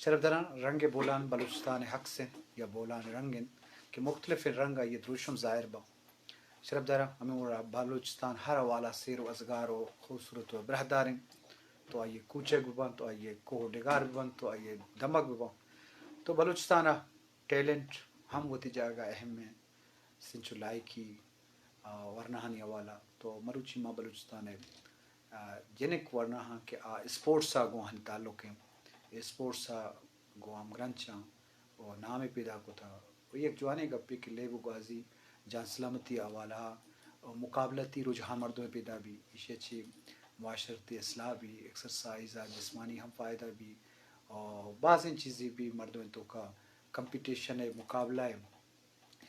شرپداراں، رنگ بولان بلوچستان ءِ عکس انت یا بولان ءِ رنگ انت کہ مختلفیں رنگ آئی ءِ دروشم ظاہر باں۔ شرپداراں، ہمے وڑا بلوچستان ہر حوالہ سیر و ازگار و خوبصورت و براہدار انت۔ تو آئی ءِ کوچگ بہ بنت، تو آئی ءِ کوہ و ڈگار بہ بنت، تو آئی ءِ دمگ بہ بنت، تو بلوچستان ءِ ٹیلنٹ ہم وتی جاگہ ءَ اہم انت۔ سنچو لائکی، آ، ورناہانی حوالہ تو مروچی ما بلوچستان ءِ، آ، جنک ورناہاں کہ آ اسپورٹس ءَ گوں آہانی تعلق انت، اسپورٹس ءَ گوں ہمگرنچاں و نامے پیدا کتہ۔ و یک جوانیں گپے کہ لیب و گوازی جان سلامتی ءِ حوالہ ءَ مقابلتی رجحان مردم ءَ پیدا بی، ایشی ءَ چہ معاشرتی اصلاح بی، ایکسرسائز ءَ جسمانی ہم فائدہ بی، و بازیں چیزے بی مردم ءِ توکا کمپٹیشن ءِ مقابلہ ءِ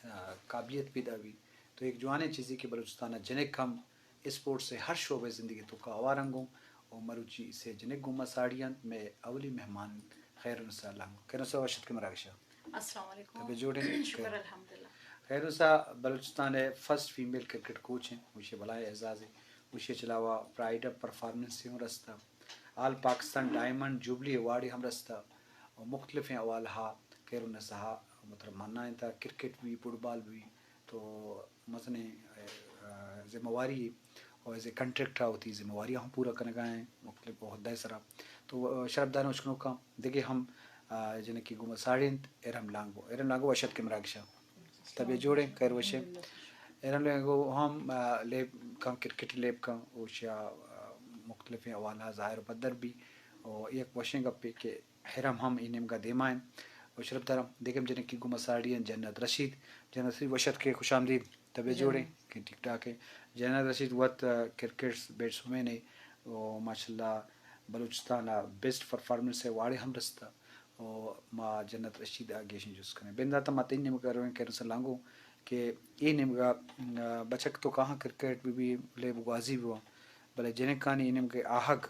آ، قابلیت پیدا بی۔ تو یک جوانیں چیزے کہ بلوچستان ءِ جنک ہم اسپورٹس ءِ ہر شعبہ ءِ زندگی ءِ توکا ہوار انت گوں، و مروچی سے جنک گوں ما ساڑی انت۔ مئے اولی مہمان خیرنسا لانگو۔ خیرنسا، وش اتکے مراگش ءَ۔ السلام علیکم۔ تبے جوڑ ئے؟ شکر الحمدللہ۔ خیرنسا بلوچستان ءِ فرسٹ فیمیل کرکٹ کوچ انت، گوشے بلائیں اعزازے۔ گوشے چہ علاوہ پرائیڈ آف پرفارمنس ہم رستہ، آل پاکستان ڈائمنڈ جوبلی ایوارڈ ہم رستہ، و مختلفیں حوالہ ءَ خیرنسا ءَ مطلب منائینتہ، کرکٹ بی، فٹبال بی، تو مزنیں، آ، ذمہ واری و ایز اے کنٹریکٹر ءَ وتی ذمہ واری ہم پورا کنگا ہیں مختلف عہدہ ءِ سرا۔ تو، آ، شرپداریں اشکنوکاں دگہ ہم، آ، جنکے گوں ما ساڑی انت، ارم لانگو۔ ارم لانگو، وش اتکے مراگش ءَ۔ تبے جوڑ ئے، خیر وش ئے۔ ارم لانگو ہم، آ، لیب کن، کرکٹ لیب کن، اوشیا، آ، مختلفیں حوالہ ظاہر و پدر بی۔ و یک وشیں گپے کہ ہرم ہم اے نیمگا دیما انت۔ و شرپداراں دگہ ہم جنکے گوں ما ساڑی انت، جنت رشید۔ جنت رشید، وش اتکے، خوش آمدید۔ تبے جوڑ ئے؟ کہ ٹھیک ٹھاک ئے۔ جنت رشید وت، آ، کرکٹ بیٹسمین ئے و ماشاءاللہ بلوچستان ءَ بیسٹ پرفارمنس ایوارڈ ہم رستہ۔ و ما جنت رشید ءَ گیشیں جست کنیں۔ بندات ءَ ما تئی نیمگا رویں، خیرنسا لانگو، کہ اے نیمگا، آ، بچک تو کاہاں کرکٹ بہ بی، لیب گوازی بہ باں، بلے جنکانی اے نیمگے آہگ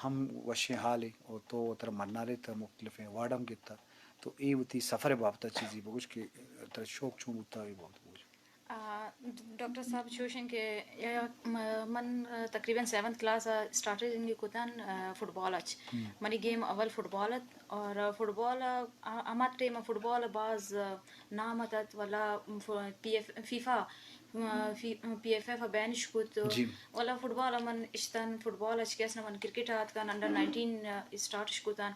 ہم وشیں حالے، و تو وترا منارے تہ مختلفیں ایوارڈ ہم گپتہ۔ تو اے وتی سفر ءِ بابت ءَ چیزے بگوش کہ ترا شوق چون بوتہ، اے بابت بگوش۔ آ، ڈاکٹر صاحب، چوشیں کہ یا، م-، من، آ، تقریباً سیونتھ کلاس ءَ اسٹارٹنگ کتن، آ، فٹبال اچ۔ منی گیم اول فٹبال ات اور فٹبال، آ، ہما ٹائم فٹبال باز، آ، نام ات ات، ولا ف-، پی ایف، فیفا، آ، فی-، پی ایف ایف بین اش کت۔ جی۔ ولا فٹبال من اشتن، فٹبال اچ کیس نہ من کرکٹ آتکن، انڈر نائنٹین اسٹارٹ اش کتن۔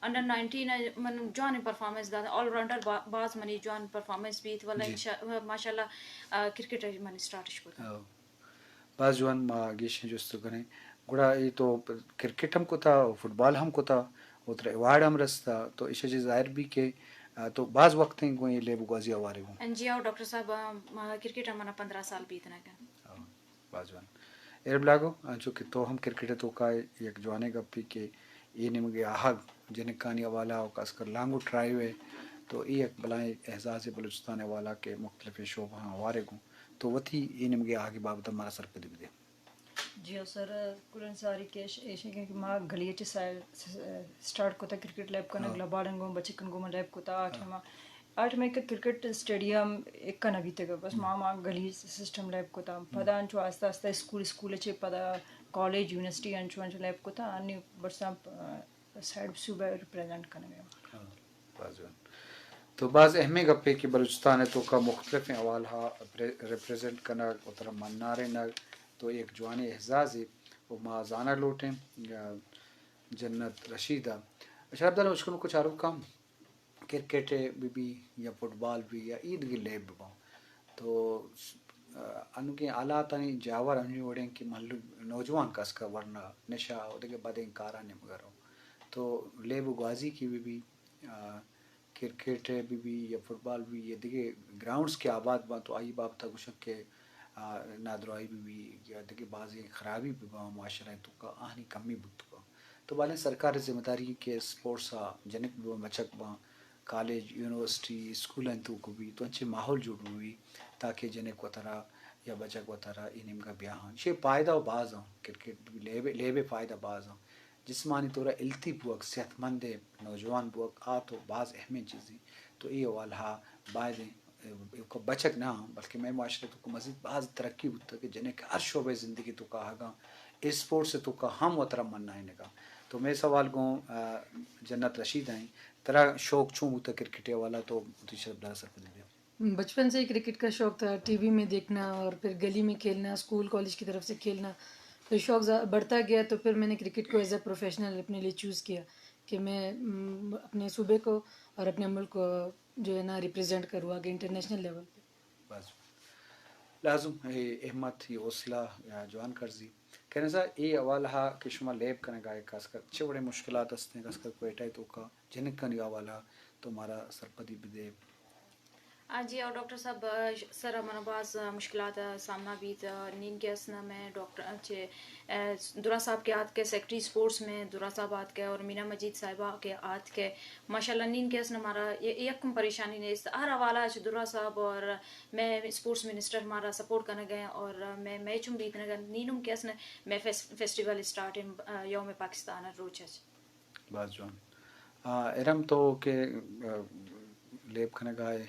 انڈر نائنٹین ءَ من جوانیں پرفارمنس دات، آل راؤنڈر با-، باز منی جوان پرفارمنس بیت، ولا جی۔ انشاء-، ماشاءاللہ، آ، کرکٹ ءَ من اسٹارٹ اش کت۔ او۔ باز جوان، ما گیشیں جست کنیں۔ گڑا اے تو کرکٹ ہم کتا، فٹبال ہم کتا، و ترا ایوارڈ ہم رستا، تو ایشی چہ ظاہر بی کہ، آ، تو باز وقت ہیں گوں اے لیب گوازی ہوارے گوں۔ جی او ڈاکٹر صاحب، آ، ما کرکٹ ہم منا پندرہ سال بیت نہ کن۔ او۔ باز جوان۔ ارم لانگو، انچو کہ تو ہم کرکٹ ءِ توکا یک جوانیں گپے کہ اے نیمگے آہگ جنکانی حوالہ و خاص کر لانگو ٹرائیو ءِ، تو اے یک بلائیں اعزازے بلوچستان ءِ حوالہ کہ مختلفیں شعبہاں ہوارے گوں۔ تو وتی اے نیمگے آہگ ءِ بابت ءَ مارا سرپدی بدے۔ جی او سر، کلن ساری کہ ایش-، ایشیں کہ ما گلی ءَ چہ سا-، س-، سٹارٹ کتا کرکٹ لیب کنگ، ہاں۔ لباڑن گوں بچکن گوں ما لیب کتا، آ ٹائم ءَ آ ٹائم ءَ کہ کرکٹ اسٹیڈیم اکا نہ بیتگ، بس ما، ما گلی سسٹم لیب کتا۔ پدا انچو آستہ آستہ اسکول، اسکول ءَ چہ پدا کالج، یونیورسٹی انچو انچو لیب کتا، انی برساں، آ، سائیڈ صوبہ ریپریزنٹ کنگ ءَ۔ ہاں، باز جوان۔ تو باز اہمیں گپے کہ بلوچستان ءِ توکا مختلفیں حوالہ ءَ ریپریزنٹ کنگ و ترا منارینگ تو یک جوانیں اعزازے و ما زانگ لوٹیں، آ، جنت رشید ءَ۔ شرپدار اشکنوک و چاروکاں، کرکٹ بہ بی یا فٹبال بی یا اے دگہ لیب بہ باں، تو، آ، انوگیں حالاتانی جاور ہمے وڑیں کہ مھلوک نوجوان کس کا ورنا نشہ و دگہ بدیں کاراں نیمگا رو۔ تو لیب و گوازی کی بہ بی، آ، کرکٹ بہ بی یا فٹبال بہ بی یا دگہ گراؤنڈز کہ آباد باں تو آئی بابت ءَ گوشگ کہ، آ، نادراہی بہ بی یا دگہ بازیں خرابی بہ باں معاشرہ ءِ توکا، آہانی کمی بوت باں۔ تو بالیں سرکار ءِ ذمہ داری کہ اسپورٹس ءَ جنک بہ باں، بچک باں، کالج، یونیورسٹی، اسکولانی توک بہ بی، تو انچیں ماحول جوڑ بہ بی تاکہ جنک وترا یا بچک وترا اے نیمگا بیاہاں۔ ایشی فائدہ و باز آں، کرکٹ لیب، لیب فائدہ باز آں۔ جسمانی طور ءَ ہیلتھی بوگ، صحت مند نوجوان بوگ، آ تو باز اہمیں چیزے۔ تو اے حوالہ ءَ باید ایں، ایوکا بچک نہ آں، بلکہ مئے معاشرہ ءِ توکا مزید باز ترقی بوتگ کہ جنک ہر شعبہ زندگی توکا آہگاں، اسپورٹس ءِ توکا ہم وترا منائینگا۔ تو مئے سوال گوں، آ، جنت رشید ءَ ایں۔ ترا شوق چون بوتا کرکٹ ءِ حوالہ تو وتی شرپدار ءَ سرپدی دے؟ بچپن سے ہی کرکٹ کا شوق تھا، ٹی وی میں دیکھنا اور پھر گلی میں کھیلنا، اسکول کالج کی طرف سے کھیلنا۔ پھر شوق زا-، بڑھتا گیا تو پھر میں نے کرکٹ کو ایز اے پروفیشنل اپنے لیے چوز کیا کہ میں، م، اپنے صوبے کو اور اپنے ملک کو جو ہے نا ریپرزینٹ کروں آگے انٹرنیشنل لیول پہ۔ بس۔ لازم اے ہمت، اے حوصلہ یا جوان کرزی۔ کہنے سا اے حوالہ ہا کہ شما لیب کنگا اے، خاص کر چے وڑیں مشکلات ہستیں، خاص کر کوئٹہ ءِ توکا جنکانی حوالہ تو مارا سرپدی بدے۔ آ، جی، اور ڈاکٹر صاحب، آ، ش-، سر، منا باز، آ، مشکلات ءِ سامنا بیت۔ آ، نین کہ است نا میں ڈاکٹر، آ، چے، آ، درا صاحب کہ آتکے، سیکرٹری اسپورٹس میں درا صاحب آتکے اور مینا مجید صاحبہ کہ آتکے۔ ماشاءاللہ نین کہ است نا مارا ی-، یکم پریشانی نیست۔ ہر حوالہ چہ درا صاحب اور میں اسپورٹس منسٹر مارا سپورٹ کنگ ءَ اور میں میچ ہم بیتنگ ءَ۔ نین ہم کہ است نا میں فیس-، فیسٹیول اسٹارٹ ایں، آ، یوم پاکستان ءِ روچ ءَ۔ باز جوان۔ آ، ارم تو کہ، آ، لیب کنگا ئے،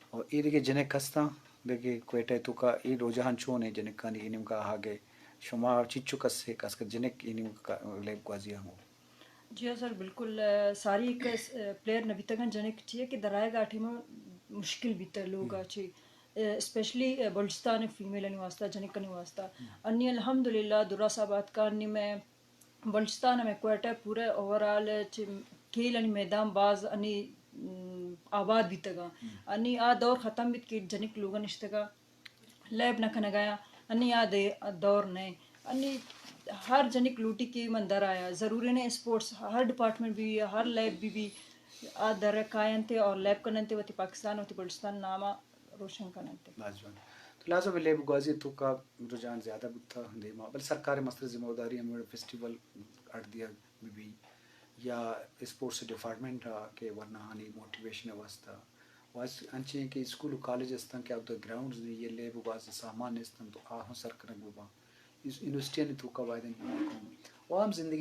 اور اے دگہ جنک ہستاں، دگہ کوئٹہ ءِ توکا اے رجحان چون ایں جنکانی اے نیمگا آہگ ءِ؟ شما چچو کسے، خاص کر جنک اے نیمگا لیب گوازی آں گو؟ جی ہاں سر، بالکل، آ، ساری ایک، آ، پلیئر نہ بیتگاں جنک چیئے کہ درائگ آ ٹیم مشکل بیتہ لوگ آ چی، آ، اسپیشلی، آ، بلوچستان فیمیلانی واسطہ، جنکانی واسطہ۔ انی الحمدللہ درا صاحب آتکا انی میں بلوچستان ءَ مئے کوئٹہ پورا اوور آل چہ کھیل آنی میدان باز آنی، م، آباد بیتگاں۔ آنی آ دور ختم بیت کہ جنک لوگا نشتگا لیب نہ کنگا یا۔ آنی آ دے-، دور نئے۔ آنی ہر جنک لوٹی کہ من در آیا۔ ضروری نئے اسپورٹس ہر ڈپارٹمنٹ بی، ہر لیب بی بی، آ در کاینتے اور لیب کننتے وتی پاکستان، وتی بلوچستان ناما روشن کننت۔ باز جوان۔ تو لہذا لیب گوازی توکا رجحان زیادہ بوتا دیما، بلے سرکار ءِ مستر ذمہ داری ہمے وڑ فیسٹیول اڈ دیگ بہ بی یا اسپورٹس ڈپارٹمنٹ ءَ کہ ورناہانی موٹیویشن ءِ واسطہ۔ واز انچیں کہ اسکول و کالج استاں کہ آ گراؤنڈز نی، یہ لیب و باز سامان نیستن تو آ ہم سر کنگ بہ باں۔ اس یونیورسٹیانی توکا باید انت عوام زندگی